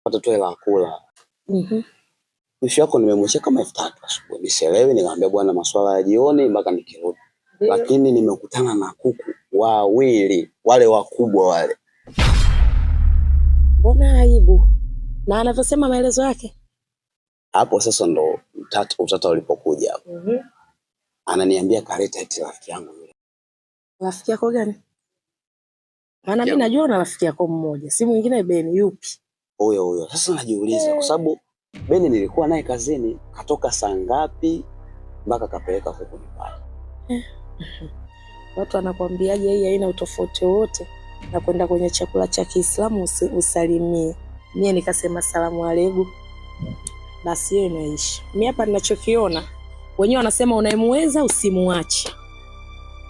Pata tu hela ya kula. Mhm. Mwisho wako nimemwachia kama 3,000 asubuhi. Nisielewi, nikamwambia bwana masuala ya jioni mpaka nikirudi. Lakini nimekutana na kuku wawili, wale wakubwa wale. Mbona aibu? Na anavyosema maelezo yake. Hapo sasa ndo utata ulipokuja hapo. Mhm. Ananiambia kaleta eti rafiki yangu yule. Rafiki yako gani? Maana mimi najua una rafiki yako mmoja, si mwingine Beni. Yupi? Huyo huyo. Sasa najiuliza kwa sababu Beni nilikuwa naye kazini, katoka saa ngapi mpaka kapeleka kuku nyumbani? Watu wanakuambiaje hii haina utofauti wowote na kwenda kwenye chakula cha Kiislamu usalimie. Mie nikasema salamu alaikum. Basi hiyo imeisha. Mimi hapa ninachokiona, wenyewe wanasema unayemweza usimuache.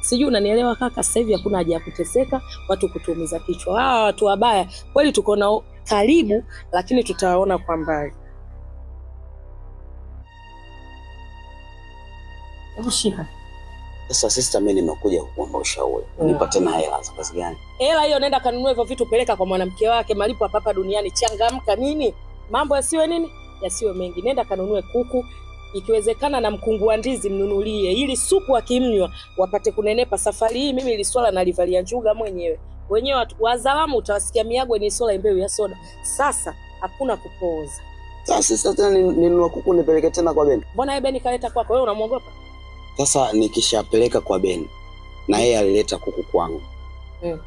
Sijui unanielewa kaka, sasa hivi hakuna haja ya kuteseka, watu kutuumiza kichwa. Hawa watu wabaya kweli tuko nao karibu, lakini tutawaona kwa mbali. Hebu shika. Sasa sister, mimi nimekuja kukuomba ushauri. Unipa tena hela za kazi gani? Hela hiyo nenda kanunue hivyo vitu, peleka kwa mwanamke wake, malipo hapa hapa duniani. Changamka nini? Mambo yasiwe nini? Yasiwe mengi. Nenda kanunue kuku, ikiwezekana na mkungu wa ndizi mnunulie, ili supu akimnywa wapate kunenepa. Safari hii mimi ili swala nalivalia njuga mwenyewe. Wenyewe watu wazalamu utawasikia miagwe ni sola mbeu ya soda. Sasa hakuna kupooza. Sasa sister, tena ninunue kuku nipeleke tena kwa Beni? Mbona yeye Beni kaleta kwako, wewe unamuogopa? Sasa nikishapeleka kwa Beni na yeye alileta kuku kwangu.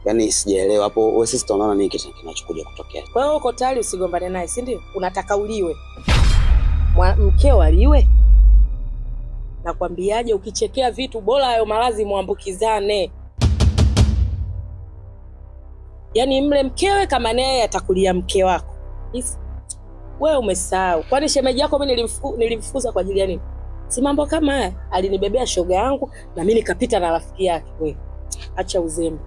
Yaani sijaelewa hapo, wewe sister unaona nini kinachokuja kutokea? Kwa hiyo uko tayari usigombane naye, si ndio? Unataka uliwe. Mkeo aliwe? Nakwambiaje, ukichekea vitu bora hayo maradhi muambukizane. Yaani mle mkewe kama naye atakulia mke wako. Wewe umesahau. Kwani shemeji yako mimi nilimfukuza kwa ajili ya nini? Si mambo kama haya. Alinibebea shoga yangu na mimi nikapita na rafiki yake. Wewe acha uzembe.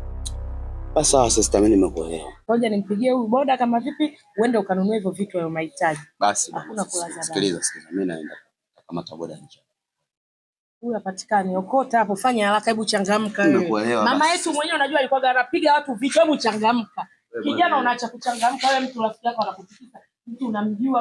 Basi sawa sister, mimi nimekuelewa. Ngoja nimpigie huyu boda kama vipi, uende ukanunue hivyo vitu hayo mahitaji. Basi, Hakuna kulaza damu. sikiliza, sikiliza, mimi naenda kukamata boda nje. Huyu hapatikani. Okota hapo, fanya haraka, hebu changamka wewe. Nimekuelewa Mama basi. yetu mwenyewe unajua alikuwa anapiga watu vichwa, hebu changamka. Wewe Kijana bwana. unaacha kuchangamka wewe, mtu rafiki yako anakutikisa, mtu unamjua.